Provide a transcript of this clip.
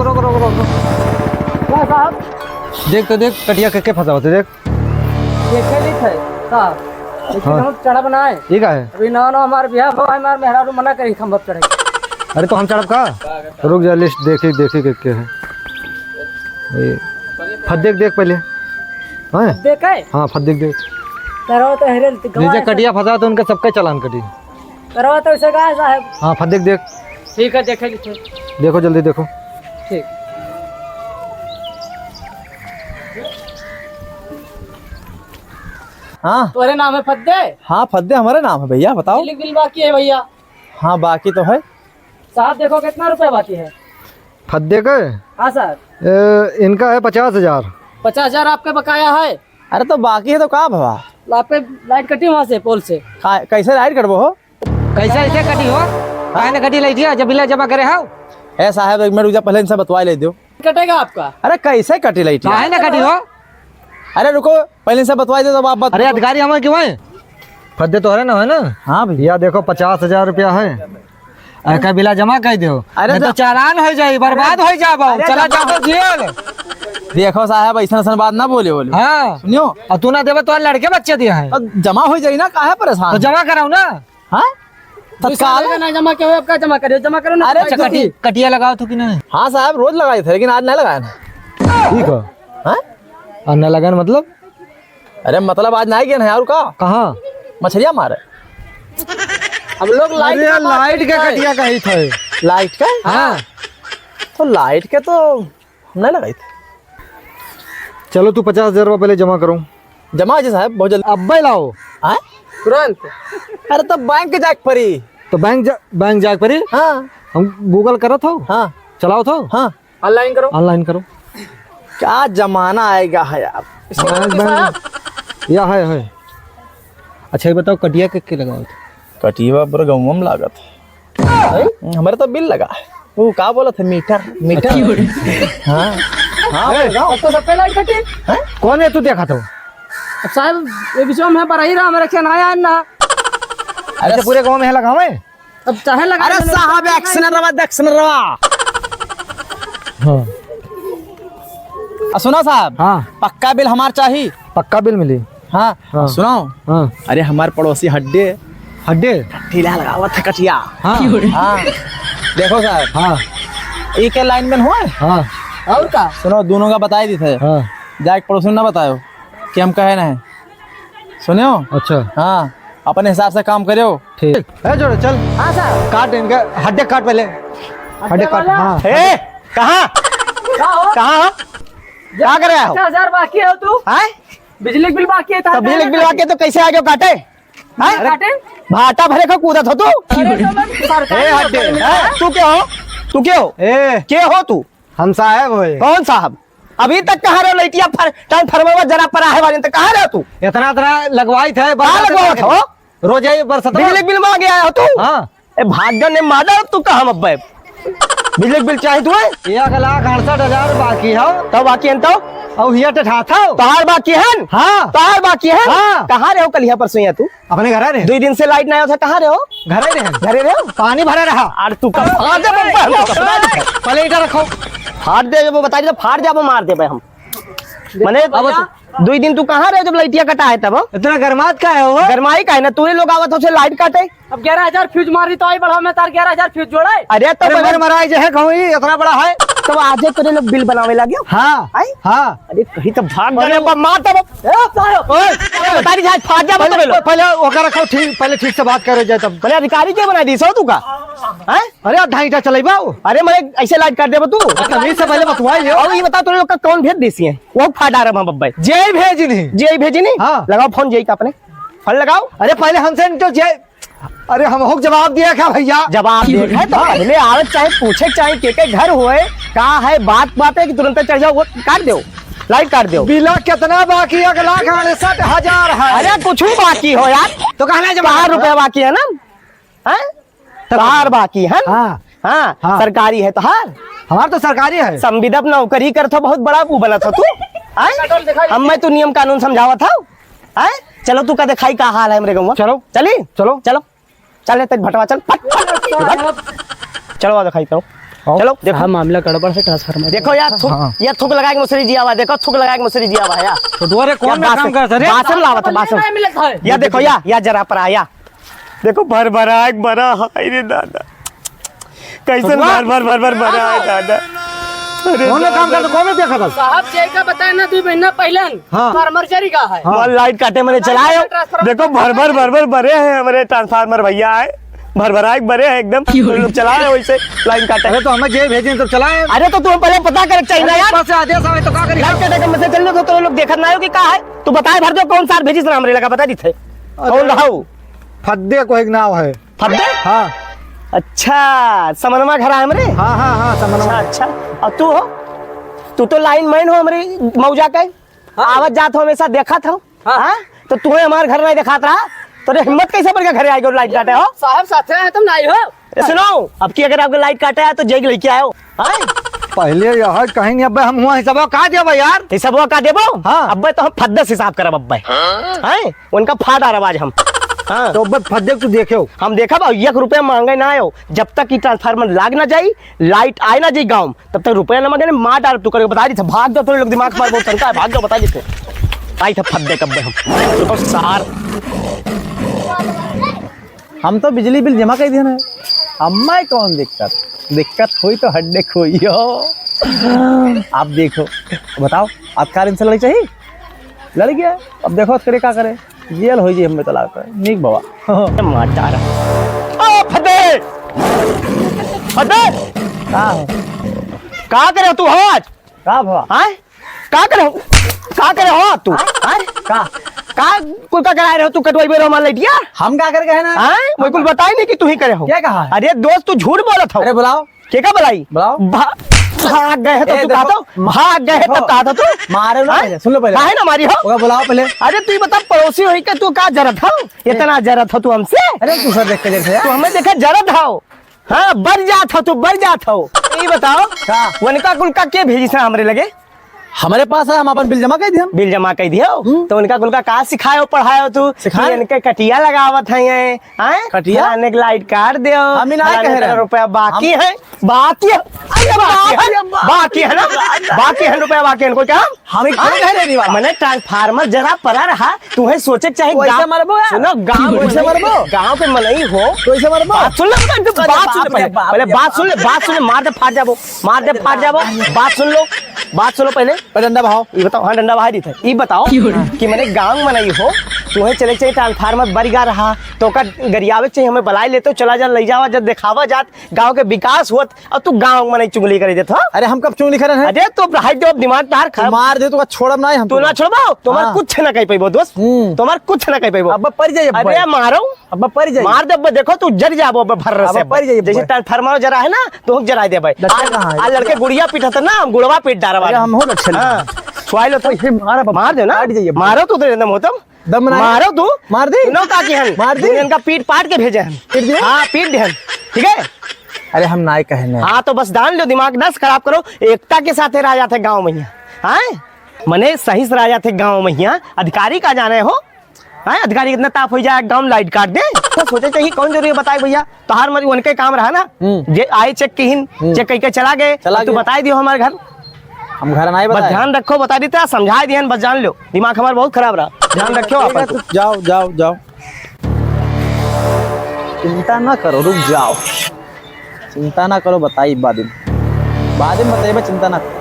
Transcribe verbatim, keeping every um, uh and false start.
रोक, रोक, रोक, रोक। का साहब? देख तो देख, कटिया के, के फंसावत है, देख। देखे नहीं थे साहब, लेकिन हाँ। हम चढ़ब ना है। ये का है? अभी नवा नवा हमार बियाह भवा है, हमार मेहरारू मना करी खंभा पे चढ़े। अरे तो हम चढ़ब का? रुक जा, list देखी, देखी के, के है। ये फद्दे के देख पहले। हाँ? देखे? हाँ, फद्दे के देख। करो तो हेरे, तो गवाह जैसे है। कटिया फंसा तो उनका सबका चालान कटी। करवा तो उसे कहा साहब। हाँ, फद्दे के देख। ठीक है, देखे जी, ठीक। देखो, जल्दी देखो। ठीक। हाँ। तोरे नाम है फद्दे? हाँ, फद्दे हमारे नाम है भैया, बताओ। बिजली बिल बाकी है भैया। हाँ, बाकी तो है। साहब, देखो कितना रुपया बाकी है। फद्दे के? हाँ सर। ए, इनका है पचास हजार। पचास हजार आपका बकाया है? अरे, तो बाकी है तो का भवा? आपके लाइट कटी वहाँ से, पोल से। का-, कैसे लाइट कटबो हो? कैसे ऐसे कटी हो? काहे न कटी लाइटिया, जब बिल जमा करे हो? ए साहब, एक मिनट रुक जा, पहले इनसे बतवा ले दो। कटेगा आपका? अरे, कैसे कटी लाइटिया? काहे न कटी हो? अरे रुको, पहले इनसे बतवा दे, तब आप बत-, अरे, अधिकारी हम क्यों हैं? फद्दे तोहरे ना है ना? हाँ भैया। या देखो, पचास हजार रुपया है, एका बिला जमा कर दो। अरे नहीं तो तो चालान हो जाई, बर्बाद अरे, हो जाबो, अरे चला जमा जाबो जेल। देखो साहब, ऐसा ऐसा बात ना बोले, बोले। हाँ। सुनियो। और तू ना देबे तो लड़के बच्चे दिया है। तो जमा हो जाई ना, काहे परेशान? तो जमा कराओ ना। हाँ? तत्काल। ना जमा के हो, आपका जमा करियो, जमा करो ना। अरे, अच्छा, कटी-, कटिया लगाओ तो कि नहीं? हाँ साहब, रोज लगाए थे, लेकिन आज नहीं लगाया ना। ठीक है। हाँ? और न लगाए मतलब? अरे, मतलब आज नहीं गए हैं, और का? कहाँ? मछलियाँ मारे। हम लोग लाइट अरे, का बात लाइट का करते हैं। कटिया कही थे। लाइट का? हाँ। तो लाइट के तो नहीं लगाई थी। चलो, तू पचास हजार रुपया पहले जमा करो। जमा हो जाए साहब, बहुत जल्दी। अब्बे लाओ। हाँ? तुरंत। अरे, तो बैंक जाके पड़ी। तो बैंक जा, बैंक जाके पड़ी? हाँ। हम Google करत हो? हाँ। चलाओ थो? हाँ। Online करो। Online करो। क्या जमाना आएगा है यार। बैंक, बैंक। या है, है। अच्छा, ये बताओ, कटिया के, के लगाओ थे? कटिया पूरा गाँव में लागत है। हैं? हमारे तो बिल लगा। वो का बोलत है, मीटर, मीटर। अच्छा। हाँ। हाँ, ए, बोल रहा हूँ। अब तो सबके लाइट कटी। हैं? कौन है तू देखा तो? अब साहब, ये बीच में मैं बड़ा ही रहा, मेरा क्या नया है ना। अरे अच्छा, पूरे गाँव में है लगावे? अब चाहे लगा अरे ले, साहब, लेकिन एक्शन रवा, दक्षिण रवा। हाँ। आ, सुनो साहब। हाँ। पक्का बिल हमार चाही। पक्का बिल मिली। हाँ, हाँ। सुनो। हाँ। अरे, हमार पड़ोसी हड्डे। हड्डे? टीला लगावत है कटिया। हाँ। हाँ। देखो साहब। हाँ। एक लाइन में हुआ है? हाँ। और का? सुनो, दोनों का बताई दी थे। हाँ। जाके पड़ोसी ना बतायो कि हम कहे नहीं। सुनियो? अच्छा। हाँ, अपने हिसाब से काम करियो। ठीक। ए, जोड़े, चल। हाँ, सर। काट इनका, हड्डे काट पहले। हड्डे हड्डे काट, वाला? हाँ। ए, कहाँ? का हो? कहाँ हो? का कर रहा हो? पचास हजार बाकी है तू? हाँ? बिजली बिल बाकी है, तो बिजली बिल बाकी है, तो कैसे आ गयो काटे? हाँ? काटे? भाटा भरे को कूदत हो तू? अरे, तो मैं सरकारी ए, हड्डे, नौकरी में हैं? तू क्या हो? तू क्या हो? ए। के हो तू? हम साहब होए। कौन साहब? अभी तक कहाँ रहो लइटिया फर-, ट्रांसफार्मर में जरा पड़ा है वाले, तो कहाँ रहो तू? इतना, इतना लगवाई थे, कहाँ बरसात लगवावत में। हो? रोज यही बरसात में। बिजली बिल मांगे आया हो तू? हाँ। ए, भाग जा ने मादर, तू कहाँ अब्बे? बिजली बिल चाही तू है? एक लाख अड़सठ हजार बाकी हो। तो बाकी है तो? और हिया टठा था। तोहार बाकी है? हाँ। तोहार बाकी है? हाँ। कहाँ रहो कल यहाँ परसों यहाँ तू? अपने घर रहे? दुई दिन से लाइट ना आया था, कहाँ रहे हो? घरे रहे। घरे रहे हो? पानी भरा रहा। अरे तू कब फाड़ दे बब्बा, हम तो कब फाड़ दे। पहले इधर रखो। फाड़ दे, जब वो बता दे, फाड़ दे, अब मार दे भाई हम। मने अब दुई दिन तू कहाँ रहे जब लाइटिया कटा है तब? इतना गरमात का है वो? गरमाई का है ना, तू ही लोग आवत हो से लाइट काटे। अब ग्यारह हजार फ्यूज मार दी तो आई बढ़ाओ, मैं तार ग्यारह हजार फ्यूज जोड़े। अरे तो अरे बने मर मराई जे है कहूँ ही इतना बड़ा है। तो आजे तोरे लोग बिल बनावे लगे? हाँ। आई? हाँ। अरे कहीं तो भाग अरे जाने वो पर मार तब। ए, साहब, ओए, बता दी, आज फाट जा, पहले, बता दो। पहले ओकर रखो, ठीक, पहले ठीक से बात करे जाए तब। पहले अधिकारी के बना दी, सो तू का? हैं? अरे, आधा ईंटा चलेबा वो। अरे, मैं ऐसे लाइट काट देबो तू। तमीज से पहले बतवाई लियो। और ये बता, तोरे लोग का कौन भेज देसी है? वो फाटा रहा बब्बे। जे ही भेजी नहीं। जे ही भेजी नहीं? हाँ। लगाओ फोन जे ही का अपने। फोन लगाओ। अरे, पहले हमसे नहीं तो जे अरे, हम हो जवाब दिया क्या भैया? जवाब दिया है तो हाँ। पहले आवत चाहे पूछे चाहे के के घर होए, का है बात, बात है कि तुरंत चढ़ जाओ, वो काट दो, लाइट काट दो। बिला कितना बाकी है? एक लाख अड़सठ हजार है। अरे, कुछ भी बाकी हो यार। तो कहना है जमा कहाँ रुपया बाकी है ना? हैं? तहार बाकी है? हाँ। हाँ, हाँ। सरकारी है तहार? हमार तो सरकारी है। संविदा पे नौकरी करत हो, बहुत बड़ा वो बनत हो तू। हैं? हम मैं तू नियम कानून समझावत हो। हैं? चलो तू का दिखाई का हाल है हमरे गाँव। चलो। चली? चलो। चलो। चल, ए, तक भटवा, चल, फट, फट, फट। चलो, आ दिखाई तो। चलो, देखो। हाँ, मामला गड़बड़ है, transformer। देखो यार, थूक, हाँ। या थूक लगाए के मुसरी जिया हुआ, देखो, थूक लगाए के मुसरी जिया हुआ है यार। तो दुआरे कौन या में काम बासन, करता रे? बासन लावत है, बासन। नहीं मिलत है। या देखो, या, या जरा पर आया। देखो, भर भरा एक भरा, हाय रे दादा। कैसन तो भर भर भर भर भरा है दादा। अरे कौन में काम दादा। करता, कौन में देखा था? साहब, जे का बताए ना, दो महीना पहले हाँ। Farmer जरी का है। हाँ। लाइट काटे मने चलाए हो। Transformer देखो, भर भर भर भर भरे हैं हमारे transformer भैया आए। भरभराए के बरे है एकदम। क्यों? तो लोग चला रहे वैसे लाइन काटे। अरे तो हमें जे भेजे तो चलाए। अरे तो तुम्हें पहले पता करे के चाहिए ना अरे यार। ऊपर से आदेश आवे तो का करी? लाइन काटे के मजे चल रहे तो लोग देखत ना हो कि का है। तू बताए भर दो कौन सार भेजिस ना हमरे लगा बता दी थे। अरे। कौन रहा हो? फद्दे को एक नाव है। फद्दे? हाँ। अच्छा, समनमा घर है हमरे? हाँ, हाँ, हाँ, समनमा। अच्छा, अच्छा। और तू हो? तू तो लाइन मैन हो हमरे मौजा का। हाँ। आवत जात हो हमेशा देखत हो। हाँ। हाँ? तो तुम्हें हमार घर नहीं देखात रहा? तोरे हिम्मत कैसे बढ़ के घरे आए के लाइट काटे हो? साहब साथे हैं तुम नहीं हो। ए, सुनो, अब की अगर आपके लाइट काटे है तो जेग लेके आयो। हाँ? पहले यह कहीं नहीं, अब्बे हम हुआ हिसाब का देबो यार? हिसाब का देबो? हाँ। अब्बे तो हम फद्दस हिसाब करब अब्बे। हाँ? उनका फाड़ डारब आज हम। हाँ। तो अब्बे फद्दे तू देखे हो? हम देखब, अब एक रुपया मांगे ना आयो, जब तक कि ट्रांसफार्मर लाग ना जाई, लाइट आए ना जाई गाँव, तब तक रुपया न मांगे, मार डाल तू करके बता दी था। भाग जाओ, थोड़े लोग दिमाग मार बहुत तनका है, भाग जाओ, बता दी थे। आई था फद्दे कब्बे हम। तो सार। हम तो बिजली बिल जमा कर दिया ना, हमें कौन दिक्कत, दिक्कत हुई तो हड्डे खोई हो। आप देखो, बताओ, आप कार इनसे लड़ाई चाहिए? लड़ गया, अब देखो करे का करे। जेल होई जी हमें तो लागत है। नीक बाबा। मार डारा। ओ फदे! फदे! का हो? का करे हो तू आज? का भवा? हैं? का करे हो? का करे हो तू? हैं? का? का कुल का कराए रहे हो तू कटवाई बेरो हमार लइटिया? हम का करे कहे ना? हैं? मैं कुल बताई नहीं कि तू ही करे हो। क्या कहा है? अरे दोस्त तू झूठ बोलत हो। अरे बुलाओ। के का बुलाई? बुलाओ। भा-, भाग गए हैं तो ए, तू देखो, कहा तो? मा-, भाग गए हैं देखो, तब कहा था तू? मारे ना हैं? पहले, सुन लो पहले। काहे ना मारी हो? ओका बुलाओ पहले। अरे तू ही बता, पड़ोसी होई के तू का जरत हो? ए। इतना जरत हो तू हमसे? अरे तू सर देख के जरत है यार। तू हमें देखे जरत हो? हाँ, बर जात हो तू, बर जात हो। ये बताओ, का? वनका कुल का के भेजी सा हमरे लगे? हमरे पास है, हम अपन बिल जमा कर दिहन। बिल जमा कर दियो? हम्म। तो उनका कुल का का सिखायो, पढ़ायो तू? सिखाए? कि इनके कटिया लगावत हैं ये, हैं? कटिया? फलाने के लाइट काट दियो, हम ही ना फलाने कह रहे इतना हैं। रुपया बाकी हम है, बाकी है, अरे बाकी है, बाकी है ना? बाकी है रुपया, बाकी है, इनको क्या? हम ही हाँ? कह रहे नहीं बाबा। मने ट्रांसफार्मर जरा परा रहा, तुम्हें सोचे के चाहिए, वैसे गाँव, मरबो यार। सुनो, गाँव वैसे में, मरबो? गाँव के मनई हो। तो वैसे मरबो? बात सुन ले, बात सुन ले अरे बाप रे पहले, बाप पहले रे बात बाप। सुन ले, बात सुन ले, मार दे फाट जाबो, मार दे फाट जाबो, बात सुन लो, बात सुन लो। डंडा भाव। ये बताओ, हाँ, डंडा भाई रीत है। ये बताओ क्यों रे? कि मने गाँव में नहीं हो, तुम्हें चले के चाहिए ट्रांसफार्मर बरिगा रहा, तो ओका गरियावे के चाहिए, हमें बलाई लेते हो, चला जा, ले जावा, जब देखावा जात, गाँव के विकास होत, और तू गाँव में नहीं चुगली करे देत हो। अरे हम कब चुगली करे हैं? अरे तो भाई जो दिमाग तार तू खराब। मार दे तो छोड़ब ना हम तू ना तोरा। छोड़बो, तुम्हार हाँ। कुछ ना कह पैबो दोस्त, हम्म। तुम्हार कुछ ना कह पैबो। अब पड़ जाइए, अरे भाई। मारो। अब पड़ जाइए। मार दे, अब देखो तू जर जाबो, अब भर अब से। पड़ जाइए, जैसे भाई। ट्रांसफार्मर जरा है ना, तो हम जरा दे भाई। दक्षिण आ, कहाँ है? आ लड़के गुड़िया पीटत ना, हम गुड़वा पीट डारा अरे वाला। हम हो दक्षिण। हाँ। छुआई लो तो। तो ये मारा बाबा। मार दे ना। हट जाइए, भाई। मारो तो तेरे दम हो तुम। दम ना है। मारो तू। मार दे। सुनो का किहन? मार दे। इनका पीट पाट के भेजे हम। पीट दे? हाँ, पीट दे हम। ठीक है? अरे हम नाय कहे ना। हाँ, तो बस जान लो, दिमाग ना खराब करो। एकता के साथे रह जाते गाँव में यहाँ। हाँ? मने सही से रह जाते गाँव में यहाँ। अधिकारी का जाने हो? हाँ, अधिकारी कितना ताप हो जाए, गाँव में लाइट काट दे। तो सोचे चाहिए, कौन जरूरी है बताए भैया? तोहार मरी उनके काम रहा ना, हम्म। जे आए चेक किहिन, हम्म। चेक कइके चला गए, चला और तू गए। बताई दियो हमारे घर। हम घर नहीं बस बताए। ध्यान रखो, बता देता, समझाए दिहन, बस जान लो, दिमाग हमारा बहुत खराब रहा, ध्यान रखो आप। जाओ, जाओ, जाओ। चिंता ना करो, रुक जाओ, चिंता ना करो, बताई बाद में, बाद में बताइबा, चिंता ना करो।